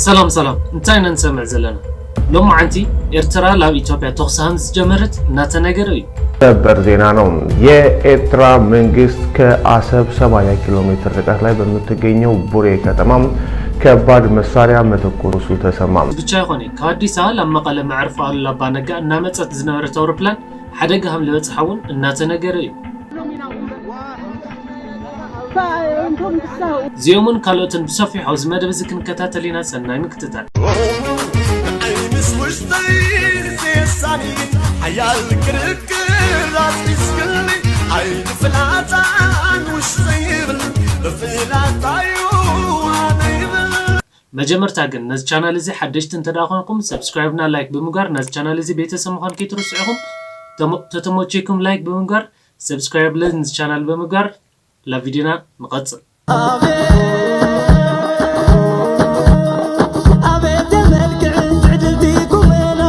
ሰላም ሰላም፣ እንታይ ኢና ንሰምዕ ዘለና? ሎማዓንቲ ኤርትራ ላብ ኢትዮጵያ ተኹሲ ሃምዝስ ጀመረት እናተነገረ እዩ። ሰበር ዜና ነው። የኤርትራ መንግስት ከአሰብ ሰማንያ ኪሎ ሜትር ርቀት ላይ በምትገኘው ቡሬ ከተማ ከባድ መሳሪያ መተኮሱ ተሰማ። ብቻ ይኾነ ካብ ኣዲስ ኣበባ ላብ መቐለ መዕርፎ ኣሉላ ኣባነጋ እናመጸት ዝነበረት ኣውሮፕላን ሓደጋ ከም ዝበጽሓ እውን እናተነገረ እዩ። እዚኦምን ካልኦትን ብሰፊሑ ኣብዚ መደብ እዚ ክንከታተል ኢና። ሰናይ ምክትታል። ዓይንስ ውሽጠይ ዜሳኒ ሓያል ክርክር ኣትሒዝክኒ ዓይኒ ፍላጻን ውሽጠይ ይብል ብፍላጣዩ ኣነ ይብል መጀመርታ ግን ነዚ ቻናል እዚ ሓደሽቲ እንተ ደኣ ኮንኩም ሰብስክራይብ ና ላይክ ብምግባር ነዚ ቻናል እዚ ቤተሰብ ምዃን ከይትርስዑ ኢኹም። ተሞ- ተተሞቼኩም ላይክ ብምግባር ሰብስክራይብ ለዚ ቻናል ብምግባር ላ ቪዲዮና ንቐጽል። ኣቤት የመልክዕ ትዕድልቲ ቁመና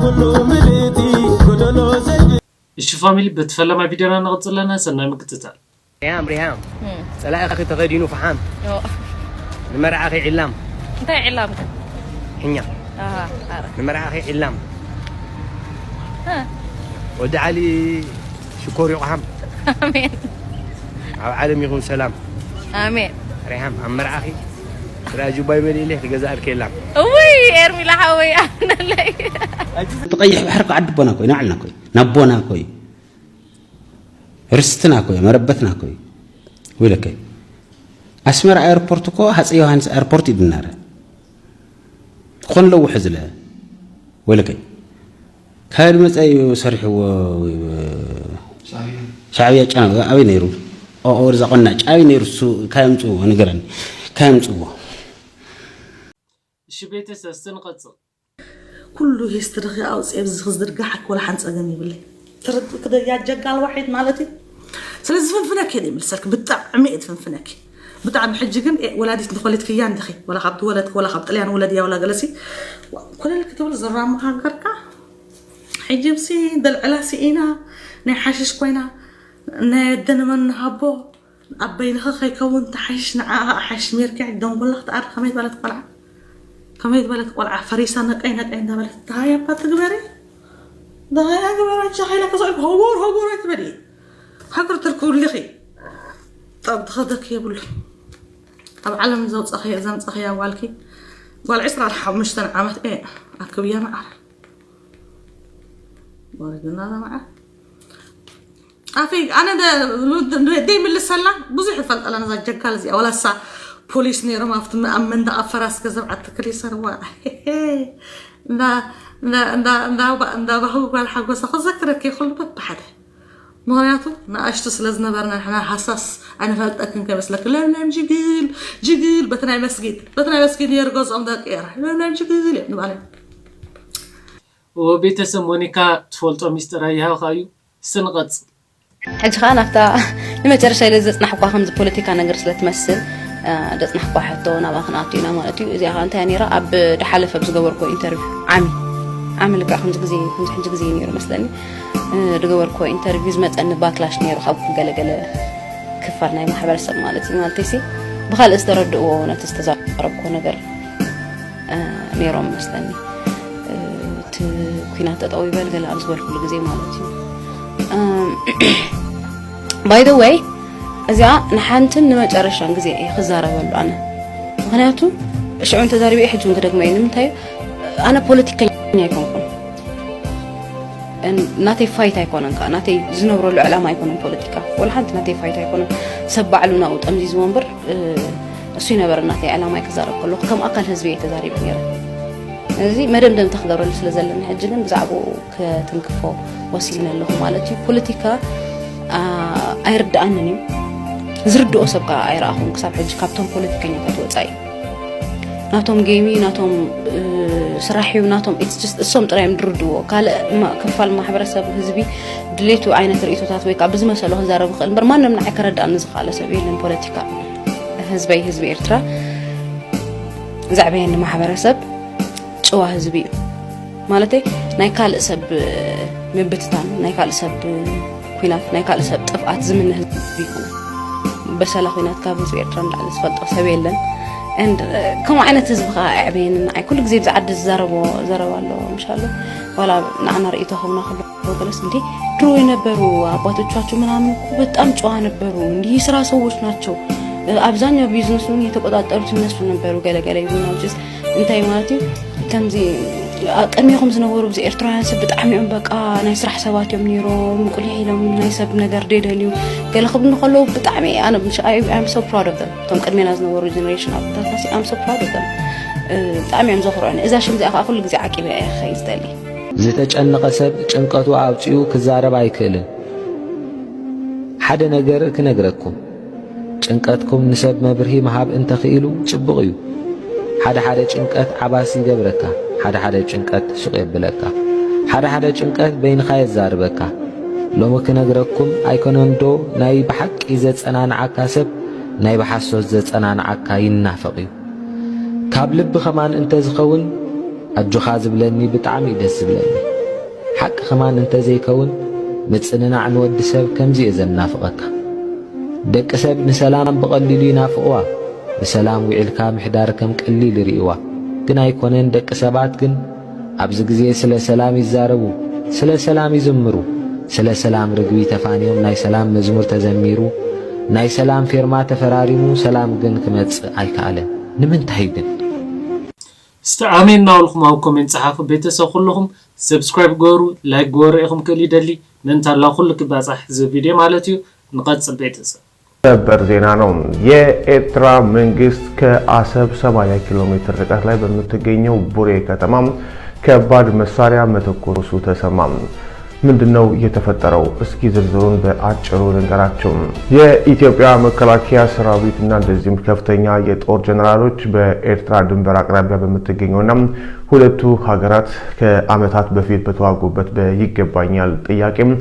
ኩሉ ምልእቲ ጎደሎ ዘይብል እሺ ፋሚሊ በቲ ፈለማ ቪዲዮና ንቐጽል ኣለና። ሰናይ ምክትታል። ሪሃም ሪሃም ጸላኢኺ ተኸዲኑ ፈሓም ንመርዓኺ ዒላም እንታይ ዕላም ግን ሕኛ ኣሃ ኣረ ንመርዓኺ ዒላም እ ወዲ ዓሊ ሽኮር ይቑሓም ኣሜን ኣብ ዓለም ይኹን ሰላም ኣሜን ሪሃም ኣብ መርዓኺ ስራ ጁባይ መሊእለ ክገዛእልኪ የላም እውይ ኤርሚላ ሓወይ ኣምነለይ እቲ ቀይሕ ባሕሪ እኮ ዓዲ ኣቦና እኮ እዩ፣ ንባዕልና እኮ እዩ፣ ናብ ኣቦና እኮ እዩ፣ ርስትና እኮ እዩ፣ መረበትና እኮ እዩ። ወይለከይ ኣስመራ ኤርፖርት እኮ ሃፀይ ዮሃንስ ኤርፖርት እዩ ድናረ ኮን ለውሕ ዝለ ወይለከይ ካበይ መፀ እዩ ሰሪሕዎ ሻዕብያ ጫ ኣበይ ነይሩ? ኦኦ እዛ ቆናጭ ኣበይ ነይሩ? እሱ ካየምፅዎ ንገረኒ፣ ካየምፅዎ እሺ ቤተሰብ እስቲ ንቐጽል። ኩሉ ሂስትሪኺ ኣውፅኤ ኣብዚ ክዝርጋሓኪ ወላ ሓንቲ ፀገም የብለይ። ትርድእ ክደ ያጀጋል ዋሒድ ማለት እዩ። ስለዚ ፍንፍነኪ እየ ይምልሰልኪ፣ ብጣዕሚ እየ ትፍንፍነኪ። ብጣዕሚ ሕጂ ግን ኤ፣ ወላዲት እንተኾሊትክያ እንዲኺ፣ ወላ ካብ ትወለድኪ፣ ወላ ካብ ጥልያን ውለድያ፣ ወላ ገለሲ፣ ኮለል ክትብል ዝራምኻ ገርካ። ሕጂ ብሲ ደልዕላ ስኢና፣ ናይ ሓሽሽ ኮይና፣ ናይ ኣደነ መን ንሃቦ፣ ኣብ በይንኺ ከይከውን ተሓይሽ ንዓኣ ኣሓሽ ሜርኪ ደንጎላ ክትኣሪ ከመይ ዝበለት ቆልዓ ከመይ ዝበለት ቆልዓ ፈሪሳ ነቀይ ነቀይ እንዳበለት እንታይ እባ ትግበሪ እንታይ ግበራ ቻ ኸይላ ከሰ ሆጎር ሆጎር ኣይትበሊ ሃገር ትርክብልኺ ጠብ ትኸደክ የብሉ ኣብ ዓለም ዘውፀኸ ዘምፀኸያ ጓልኪ ጓል ዕስራ ሓሙሽተ ዓመት እየ ኣክብያ መዓር ወረድና መዓር ኣፈይ ኣነ ደይምልሰላ ብዙሕ ይፈልጠላ ነዛ ጀካል እዚኣ ወላ እሳ ፖሊስ ነይሮም ኣብቲ ኣብ መንደቕ ኣብ ፈራስ ገዛ ዓዲ ክሊሰርዋ እንዳ ባህዊ ጓል ሓጎሳ ክዘክረኪ ኩሉ በብሓደ ምክንያቱ ንኣሽቱ ስለ ዝነበርና ንሕና ሃሳስ ኣይንፈልጠክን ከይመስለክ ለምለም ጅግል ጅግል በቲ ናይ መስጊድ በቲ ናይ መስጊድ ነይሩ ገዝኦም ደቂ ኤረ ለምለም ጅግል እዮም ንባለ ወቤተሰብ ሞኒካ ትፈልጦ ሚስጥር ኣይሃብካ እዩ ስንቐጽል ሕጂ ከዓ ናብታ ንመጨረሻ ኢለ ዘፅናሕኳ ከምዚ ፖለቲካ ነገር ስለ ትመስል ዘፅናሕኳ ሕቶ ናብኣ ክንኣቱ ኢና ማለት እዩ እዚኣ ከዓ እንታይ ነይራ ኣብ ድሓለፈ ኣብ ዝገበርኮ ኢንተርቪው ዓሚ ዓሚ ልክዕ ከምዚ ግዜ ከምዚ ሕጂ ግዜ ነይሩ መስለኒ ዝገበርኮ ኢንተርቪው ዝመፀኒ ባክላሽ ነይሩ ካብ ገለገለ ክፋል ናይ ማሕበረሰብ ማለት እዩ ማለት ሲ ብካልእ ዝተረድእዎ ነቲ ዝተዛረብኮ ነገር ነይሮም መስለኒ እቲ ኩናት ጠጠው ይበል ገለ ኣብ ዝበልኩሉ ግዜ ማለት እዩ by the way እዚኣ ንሓንትን ንመጨረሻን ግዜ እየ ክዛረበሉ ኣነ ምክንያቱ ሽዑ እንተዛሪበ ሕጂ እውን ክደግመ እዩ ንምንታይ ኣነ ፖለቲከኛ ኣይኮንኩን ናተይ ፋይት ኣይኮነን ከዓ ናተይ ዝነብረሉ ዕላማ ኣይኮነን ፖለቲካ ወላ ሓንቲ ናተይ ፋይት ኣይኮነን ሰብ ባዕሉ ናብኡ ጠምዚዝዎ እምበር እሱ ይነበረ ናተይ ዕላማ ክዛረብ ከለኩ ከም ኣካል ህዝቢ እየ ተዛሪበ ነይረ እዚ መደምደምታ ክገብረሉ ስለ ዘለኒ ሕጂ ግን ብዛዕባኡ ክትንክፎ ወሲነ ኣለኹ ማለት እዩ ፖለቲካ ኣይርድኣንን እዩ ዝርድኦ ሰብ ከዓ ኣይረኣኹን ክሳብ ሕጂ ካብቶም ፖለቲከኛታት ወፃኢ ናቶም ጌም እዩ ናቶም ስራሕ እዩ ናቶም እሶም ጥራይ እዮም ዝርድዎ ካልእ ክፋል ማሕበረሰብ ህዝቢ ድሌቱ ዓይነት ርእቶታት ወይ ከዓ ብዝመሰሎ ክዛረብ ይኽእል እምበር ማንም ንዓይ ከረድኣኒ ዝኽኣለ ሰብ የለን ፖለቲካ ህዝበይ ህዝቢ ኤርትራ ዘዕበየኒ ማሕበረሰብ ጭዋ ህዝቢ እዩ ማለተይ ናይ ካልእ ሰብ ምብትታን ናይ ካልእ ሰብ ኩናት ናይ ካልእ ሰብ ጥፍኣት ዝምነ ህዝቢ ይኮነ በሰላ ኩናት ካብ ህዝቢ ኤርትራ ንላዕሊ ዝፈልጦ ሰብ የለን And ከምኡ ዓይነት ህዝቢ ከዓ ኣዕበየኒ ንዓይ። ኩሉ ግዜ ብዚ ዓዲ ዝዛረቦ ዘረባ ኣለዎ ምሻሉ ዋላ ንዓና ርእይቶ ከምና ከሎ ገለስ እንዴ ድሮ የነበሩ አባቶቻችሁ ምናምን እኮ በጣም ጨዋ ነበሩ። እንዲህ የስራ ሰዎች ናቸው። አብዛኛው ቢዝነሱን የተቆጣጠሩት እነሱ ነበሩ። ገለገለ ይሁን አውጭስ እንታይ ማለት እዩ? ከምዚ ቅድሚኹም ዝነበሩ ብዚ ኤርትራውያን ሰብ ብጣዕሚ እዮም በቃ ናይ ስራሕ ሰባት እዮም ነይሮም። ቁሊሕ ኢሎም ናይ ሰብ ነገር ደደልዩ ገለ ክብሉ ከለዉ ብጣዕሚ ኣነ I'm so proud of them። እቶም ቅድሜና ዝነበሩ ጀነሬሽን ኣቦታትና I'm so proud of them። ብጣዕሚ እዮም ዘኽርዑኒ። እዛ ሽም እዚኣ ከዓ ኩሉ ግዜ ዓቂበ እየ ክኸይድ ዝደሊ። ዝተጨነቐ ሰብ ጭንቀቱ ኣውጺኡ ክዛረብ ኣይክእልን። ሓደ ነገር ክነግረኩም፣ ጭንቀትኩም ንሰብ መብርሂ ምሃብ እንተኽኢሉ ጽቡቕ እዩ። ሓደ ሓደ ጭንቀት ዓባስ ይገብረካ፣ ሓደ ሓደ ጭንቀት ስቕ የብለካ፣ ሓደ ሓደ ጭንቀት በይንኻ የዛርበካ። ሎሚ ክነግረኩም ኣይኮነንዶ ናይ ብሓቂ ዘጸናንዓካ ሰብ ናይ ብሓሶት ዘጸናንዓካ ይናፈቕ እዩ። ካብ ልቢ ኸማን እንተዝኸውን ኣጆኻ ዝብለኒ ብጣዕሚ እዩ ደስ ዝብለኒ። ሓቂ ኸማን እንተዘይከውን ምጽንናዕ ንወዲ ሰብ ከምዚ እየ ዘናፍቐካ። ደቂ ሰብ ንሰላም ብቐሊሉ ይናፍቕዋ። ብሰላም ውዒልካ ምሕዳር ከም ቀሊል ይርእይዋ። ግን ኣይኮነን፣ ደቂ ሰባት ግን ኣብዚ ግዜ ስለ ሰላም ይዛረቡ፣ ስለ ሰላም ይዝምሩ። ስለ ሰላም ርግቢ ተፋንዮም ናይ ሰላም መዝሙር ተዘሚሩ፣ ናይ ሰላም ፌርማ ተፈራሪሙ፣ ሰላም ግን ክመጽእ ኣይከኣለን። ንምንታይ ግን? እስቲ ኣሜን እናበልኹም ኣብ ኮሜንት ጸሓፉ። ቤተሰብ ኩልኹም ሰብስክራይብ ግበሩ፣ ላይክ ግበሩ ኢኹም ክእል ይደሊ ምእንታላ ኩሉ ክባጻሕ እዚ ቪድዮ ማለት እዩ። ንቐጽል ቤተሰብ። ሰበር ዜና ነው። የኤርትራ መንግስት ከአሰብ ሰማንያ ኪሎ ሜትር ርቀት ላይ በምትገኘው ቡሬ ከተማ ከባድ መሳሪያ መተኮሱ ተሰማ። ምንድነው የተፈጠረው? እስኪ ዝርዝሩን በአጭሩ ልንገራችሁ። የኢትዮጵያ መከላከያ ሰራዊትና እንደዚሁም ከፍተኛ የጦር ጀነራሎች በኤርትራ ድንበር አቅራቢያ በምትገኘውና ሁለቱ ሀገራት ከአመታት በፊት በተዋጉበት በይገባኛል ጥያቄም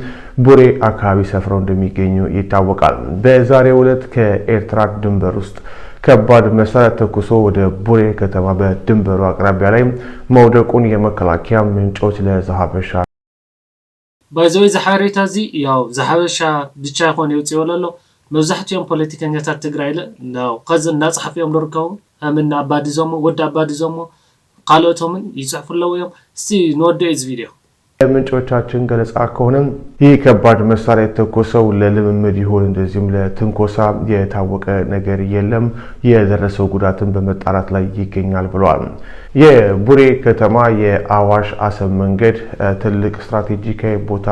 ቡሬ አካባቢ ሰፍረው እንደሚገኙ ይታወቃል። በዛሬው ዕለት ከኤርትራ ድንበር ውስጥ ከባድ መሳሪያ ተኩሶ ወደ ቡሬ ከተማ በድንበሩ አቅራቢያ ላይ መውደቁን የመከላከያ ምንጮች ለዘሀበሻ ባይዘወይ ዝሓሬታ እዚ ያው ዝሓበሻ ብቻ ይኾን የውፅኦ ለሎ። መብዛሕትኦም ፖለቲከኛታት ትግራይ ለ ያው ከዚ እናፀሓፍኦም ዝርከቡ ከምኒ ኣባዲ ዘሞ፣ ወዲ ኣባዲ ዘሞ ካልኦቶምን ይፅሕፉ ኣለዉ እዮም። እስቲ ንወደኦ እዚ ቪድዮ። የምንጮቻችን ገለጻ ከሆነ ይህ ከባድ መሳሪያ የተኮሰው ለልምምድ ይሁን እንደዚሁም ለትንኮሳ የታወቀ ነገር የለም። የደረሰው ጉዳትን በመጣራት ላይ ይገኛል ብለዋል። የቡሬ ከተማ የአዋሽ አሰብ መንገድ ትልቅ ስትራቴጂካዊ ቦታ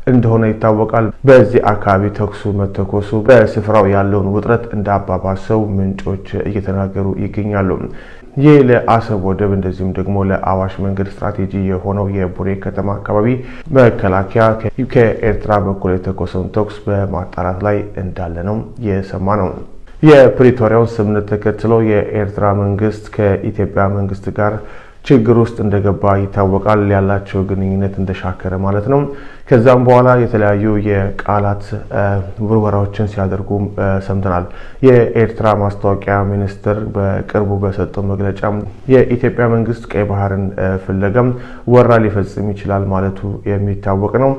እንደሆነ ይታወቃል። በዚህ አካባቢ ተኩሱ መተኮሱ በስፍራው ያለውን ውጥረት እንዳባባሰው ምንጮች እየተናገሩ ይገኛሉ። ይህ ለአሰብ ወደብ እንደዚሁም ደግሞ ለአዋሽ መንገድ ስትራቴጂ የሆነው የቡሬ ከተማ አካባቢ መከላከያ ከኤርትራ በኩል የተኮሰውን ተኩስ በማጣራት ላይ እንዳለ ነው የሰማነው። የፕሪቶሪያውን ስምምነት ተከትሎ የኤርትራ መንግስት ከኢትዮጵያ መንግስት ጋር ችግር ውስጥ እንደገባ ይታወቃል። ያላቸው ግንኙነት እንደሻከረ ማለት ነው። ከዛም በኋላ የተለያዩ የቃላት ውርወራዎችን ሲያደርጉ ሰምተናል። የኤርትራ ማስታወቂያ ሚኒስትር በቅርቡ በሰጠው መግለጫ የኢትዮጵያ መንግስት ቀይ ባህርን ፍለጋ ወረራ ሊፈጽም ይችላል ማለቱ የሚታወቅ ነው።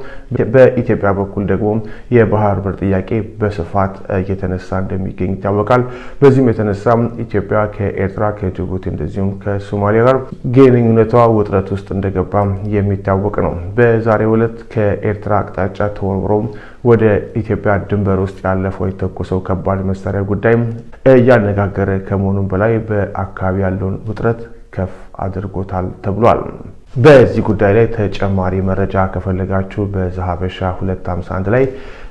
በኢትዮጵያ በኩል ደግሞ የባህር በር ጥያቄ በስፋት እየተነሳ እንደሚገኝ ይታወቃል። በዚህም የተነሳ ኢትዮጵያ ከኤርትራ፣ ከጅቡቲ እንደዚሁም ከሶማሊያ ጋር ግንኙነቷ ውጥረት ውስጥ እንደገባ የሚታወቅ ነው። በዛሬው ዕለት ከኤርትራ አቅጣጫ ተወርውሮ ወደ ኢትዮጵያ ድንበር ውስጥ ያለፈው የተኮሰው ከባድ መሳሪያ ጉዳይ እያነጋገረ ከመሆኑም በላይ በአካባቢ ያለውን ውጥረት ከፍ አድርጎታል ተብሏል። በዚህ ጉዳይ ላይ ተጨማሪ መረጃ ከፈለጋችሁ በዘሀበሻ ሁለት ሃምሳ አንድ ላይ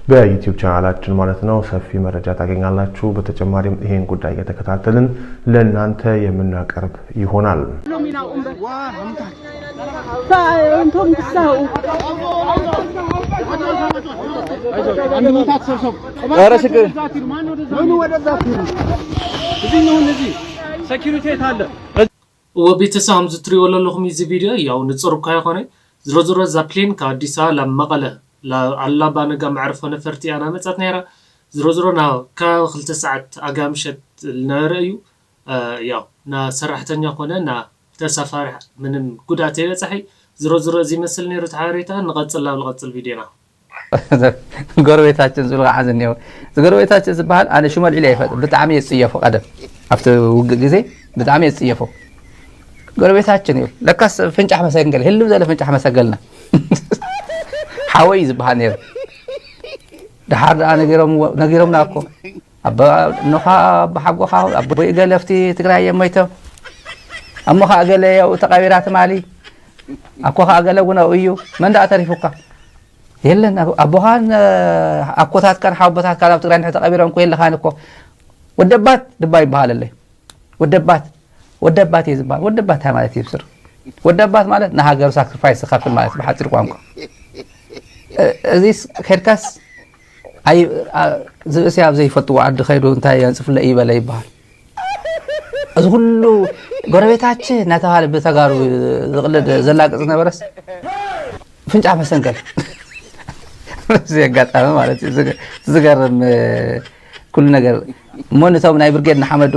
በዩቲዩብ ቻናላችን ማለት ነው ሰፊ መረጃ ታገኛላችሁ። በተጨማሪም ይሄን ጉዳይ እየተከታተልን ለእናንተ የምናቀርብ ይሆናል። ኧረ ችግር እዎ ቤተሰብ ከምዚ ትሪእዎ ዘለኹም እዚ ቪድዮ ያው ንፁር እኳ ይኾነ ዝሮ ዝሮ እዛ ፕሌን ካብ ኣዲስ ኣበባ ላብ መቐለ ኣላ ባነጋ መዕርፎ ነፈርቲ እያ ናመፀት ነይራ። ዝሮ ዝሮ ናብ ከባቢ ክልተ ሰዓት ኣጋ ምሸት ዝነበረ እዩ። ያው ና ሰራሕተኛ ኮነ ና ተሳፋሪ ምንም ጉድኣት የበፀሐ። ዝሮ ዝሮ እዚ ይመስል ነይሩ እቲ ሓበሬታ። ንቐፅል ናብ ዝቐፅል ቪድዮና። ጎረቤታችን ዝብሉ ከዓ ዝኒአው። እዚ ጎረቤታችን ዝበሃል ኣነ ሽሙ ኣልዒለ ይፈጥ ብጣዕሚ እየ ዝፅየፎ። ቀደም ኣብቲ ውግእ ግዜ ብጣዕሚ እየ ዝፅየፎ። ጎረቤታችን እዩ። ለካስ ፍንጫሕ መሰንገል፣ ህልም ዘለ ፍንጫሕ መሰንገልና ሓወይ እዩ ዝበሃል ነይሩ። ደሓር ደኣ ነጊሮምዎ- ነጊሮምና እኮ። ኣቦ እኖኻ፣ ኣቦ ሓጎኻ፣ ኣቦ እገለ ኣብቲ ትግራይ እዮም ሞይቶም። ኣሞ ኸኣ እገለ ኣብኡ ተቐቢራ ትማሊ። ኣኮ ኸኣ እገለ እውን ኣብኡ እዩ። መን ደኣ ተሪፉካ? የለን። ኣቦ- ኣቦኻን ኣኮታትካን ሓወቦታትካን ኣብ ትግራይ እንድሕር ተቐቢሮም እኮ የለኻን እኮ። ወደባት ድባ ይበሃለለይ። ወደባት ወደባት እዩ ዝበሃል። ወደባት እንታይ ማለት እዩ ብስሩ? ወደባት ማለት ንሃገሩ ሳክሪፋይስ ዝኸፍል ማለት እዩ ብሓፂር ቋንቋ። እ- እዚስ ከድካስ ኣይ ኣ- ዝብእሲ ኣብ ዘይፈልጥዎ ዓዲ ከይዱ እንታይ የንፅፍለ እዩ በለ ይበሃል። እዚ ኩሉ ጎረቤታችን እናተባሃለ ብተጋሩ ዝቕልድ ዘላቅፅ ዝነበረስ ፍንጫ መሰንገል እዚ ኣጋጣሚ ማለት እዩ። ዝገ- ዝገርም ኩሉ ነገር እሞ ነቶም ናይ ብርጌድ ንሓመዱ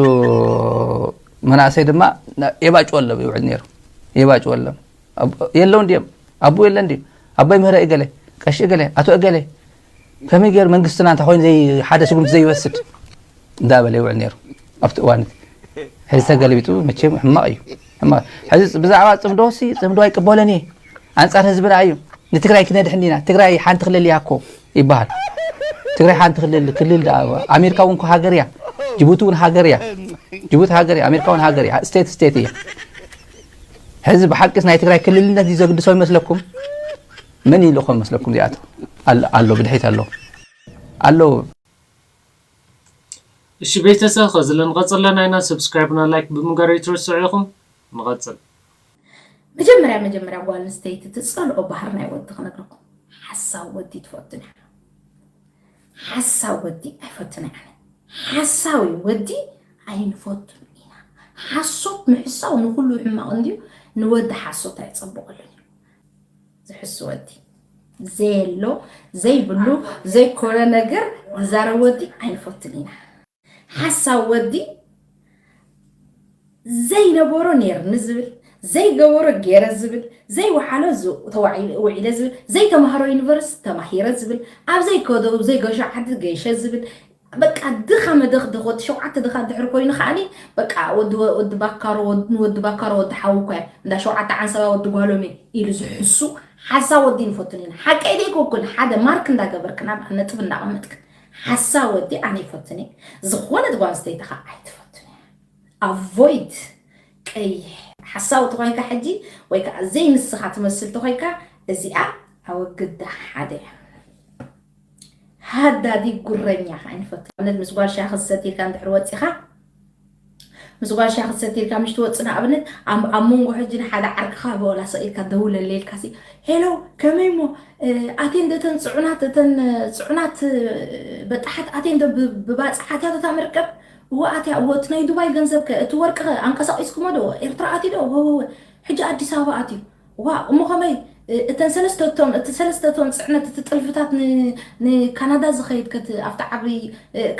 መናእሰይ ድማ የባጭወሎም ይውዕል ነይሩ። የባጭወሎም የለውን ድዮም? ኣቦ የለን ድዩ? ኣቦይ ምህረ እገለ፣ ቀሺ እገለ፣ ኣቶ እገለ ከመይ ገይሩ መንግስትና እንታይ ኮይኑ ዘይ ሓደ ስጉምቲ ዘይወስድ እንዳበለ ይውዕል ነይሩ ኣብቲ እዋን እቲ። ሕዚ ተገለቢጡ መቸም ሕማቕ እዩ። ሕማቕ ሕዚ ብዛዕባ ፅምዶ ሲ ፅምዶ ኣይቅበለን እየ። ኣንፃር ህዝብና እዩ። ንትግራይ ክነድሕን ኢና። ትግራይ ሓንቲ ክልል እያ እኮ ይበሃል። ትግራይ ሓንቲ ክልል ክልል ደኣ ኣሜሪካ እውን እኮ ሃገር እያ። ጅቡቲ እውን ሃገር እያ። ጅቡቲ ሃገር እያ። ኣሜሪካ እውን ሃገር እያ። ስቴት ስቴት እያ። ሕዚ ብሓቂስ ናይ ትግራይ ክልልነት እዩ ዘግድሶ ይመስለኩም? መን ይልእኾም መስለኩም? እዚኣቶ ኣሎ ኣሎ ብድሕሪት ኣሎ ኣሎ። እሺ ቤተሰብ ከዚ ንቐጽል ኣለና ኢና። ሰብስክራይብ ና ላይክ ብምግባር ኣይትረስዑ ኢኹም። ንቐጽል። መጀመርያ መጀመርያ ጓል ኣንስተይቲ ትጸልኦ ባህሪ ናይ ወዲ ክነግረኩም። ሓሳብ ወዲ ትፈቱን እያ። ሓሳብ ወዲ ኣይፈቱን እያ። ሓሳዊ ወዲ ኣይንፈቱን ኢና። ሓሶት ምሕሳው ንኩሉ ሕማቕ እንድዩ። ንወዲ ሓሶት ኣይጸብቐሉን እዩ። ዝሕሱ ወዲ ዘየሎ ዘይብሉ ዘይኮነ ነገር ዝዛረብ ወዲ ኣይንፈቱን ኢና። ሓሳብ ወዲ ዘይነበሮ ኔርኒ ዝብል ዘይገበሮ ገይረ ዝብል ዘይወሓሎ ውዒለ ዝብል ዘይተማህሮ ዩኒቨርስቲ ተማሂረ ዝብል ኣብ ዘይከዶ ዘይገሾ ዓዲ ገይሸ ዝብል በቃ ድኻ መደኽደኽ ወዲ ሸውዓተ ድኻ ድሕር ኮይኑ ከዓኒ በቃ ወዲ ወዲ ባካሮ ንወዲ ባካሮ ወዲ ሓዊ እኮ እያ እንዳ ሸውዓተ ዓንሰባ ወዲ ጓሎም እየ ኢሉ ዝሕሱ ሓሳብ ወዲ ንፈቱን ኢና። ሓቀይ ደይ ኮኩን ሓደ ማርክ እንዳገበርክን ኣብ ነጥብ እንዳቐመጥክን ሓሳብ ወዲ ኣነ ይፈቱን እየ። ዝኾነት ጓል ኣንስተይቲ ከዓ ኣይትፈቱን እያ። ኣቮይድ ቀይሕ ሓሳዊ ተኾይንካ ሕጂ ወይ ከዓ ዘይንስኻ ትመስል ተኾይንካ እዚኣ ኣወግዳ ሓደ እያ። ሃዳዲ ጉረኛ ከዓ ንፈቱ። ንኣብነት ምስ ጓል ሻሂ ክትሰቲ ኢልካ እንድሕር ወፂኻ ምስ ጓል ሻሂ ክትሰቲ ኢልካ ምሽ ትወፅእ ንኣብነት ኣብ ኣብ መንጎ ሕጂ ንሓደ ዓርክኻ ብኦላ ሰቕ ኢልካ ደውለለ ኢልካ ሲ ሄሎ ከመይ እሞ ኣቴን ደተን ፅዑናት እተን ፅዑናት በጣሓት ኣቴን ዶ ብባፅሓት ያተታ መርከብ እወ ኣትያ እወ እቲ ናይ ዱባይ ገንዘብ ከ እቲ ወርቂ ከ ኣንቀሳቂስኩሞ ዶ ኤርትራ ኣትዩ ዶ እወ እወ ሕጂ ኣዲስ ኣበባ ኣትዩ ዋ እሞ ከመይ እተን ሰለስተ ቶን እቲ ሰለስተ ቶን ፅዕነት እቲ ጥልፍታት ንካናዳ ዝኸይድ ከቲ ኣብቲ ዓብይ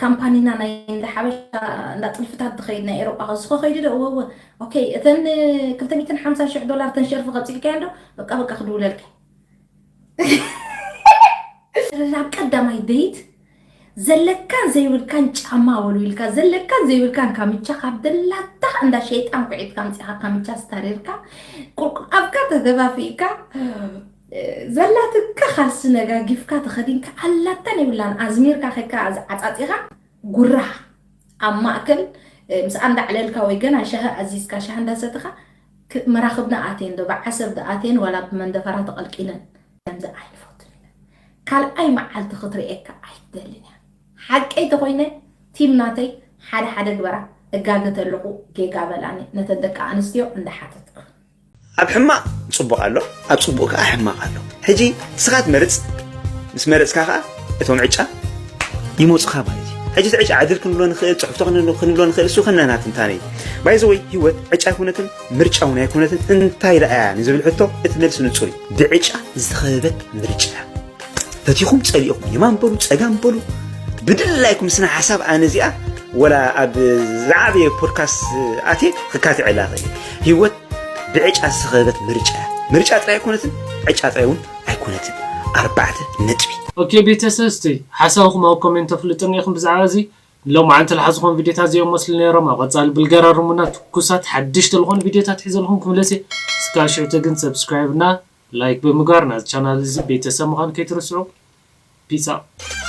ካምፓኒና ናይ እንዳ ሓበሻ እንዳ ጥልፍታት ዝኸይድ ናይ ኤሮጳ ከስኸ ከይዱ ዶ እወ እወ ኦኬ እተን ክልተ ሚእትን ሓምሳን ሽሕ ዶላር ተን ሸርፊ ከብፂሕካዮ ዶ በቃ በቃ ክድውለልካ ናብ ቀዳማይ ደይት ዘለካን ዘይብልካን ጫማ ወልዊልካ ዘለካን ዘይብልካን ካምቻ ካብ ደላታ እንዳ ሸይጣን ኩዒትካ ኣምፂኻ ካምቻ ስታሪርካ ቁልቁል ኣፍካ ተደፋፊእካ ዘላትካ ካልሲ ነጋጊፍካ ተኸዲንካ ኣላታን የብላን ኣዝሚርካ ከካ ዓፃፂኻ ጉራ ኣብ ማእከል ምስኣ እንዳዕለልካ ወይ ገና ሻሂ ኣዚዝካ ሻሂ እንዳሰተኻ መራኽብና ኣትየን ዶ ብዓሰብ ዶ ኣትየን ዋላ ብመንደፈራ ተቐልቂለን ከምዚ ኣይንፈቱን ኢና ካልኣይ መዓልቲ ክትርእየካ ኣይትደልን እያ ሓቀይ ተኾይነ ቲም ናተይ ሓደ ሓደ ግበራ እጋገ ተለኹ ጌጋ በላኒ ነተን ደቂ ኣንስትዮ እንዳሓተትኩ ኣብ ሕማቕ ጽቡቕ ኣሎ ኣብ ጽቡቕ ከኣ ሕማቕ ኣሎ ሕጂ ንስኻ ትመርጽ ምስ መረጽካ ከኣ እቶም ዕጫ ይመጹኻ ማለት እዩ ሕጂ እቲ ዕጫ ዕድል ክንብሎ ንኽእል ጽሑፍቶ ክንብሎ ንኽእል እሱ ከነና ትንታነ እዩ ባይዘወይ ህይወት ዕጫ ኣይኮነትን ምርጫ እውን ኣይኮነትን እንታይ ደኣ እያ ንዝብል ሕቶ እቲ መልሲ ንጹር እዩ ብዕጫ ዝተኸበበት ምርጫ እያ ፈቲኹም ጸሊእኹም የማን በሉ ጸጋም በሉ ብድላይኩም ስነ ሓሳብ ኣነ እዚኣ ወላ ኣብ ዝዓበየ ፖድካስት ኣትየ ክካትዕ ላ ኽእል ህይወት ብዕጫ ዝተኸበበት ምርጫ እያ ምርጫ ጥራይ ኣይኮነትን ዕጫ ጥራይ እውን ኣይኮነትን ኣርባዕተ ነጥቢ ኦኬ ቤተሰብ እስቲ ሓሳብኩም ኣብ ኮሜንት ኣፍልጡኒ ኢኹም ብዛዕባ እዚ ሎማዓንቲ ዝሓዝኹም ቪድዮታት እዚኦም መስሉ ነይሮም። ኣብ ቀጻሊ ብልገራርሙና ትኩሳት ሓድሽቲ ዝኾኑ ቪድዮታት ሒዘልኹም ክምለስ እየ። እስካብ ሽዑ ግን ሰብስክራይብ እና ላይክ ብምግባር ናዚ ቻናል እዚ ቤተሰብ ምዃን ከይትርስዑ። ፒስ ኣውት።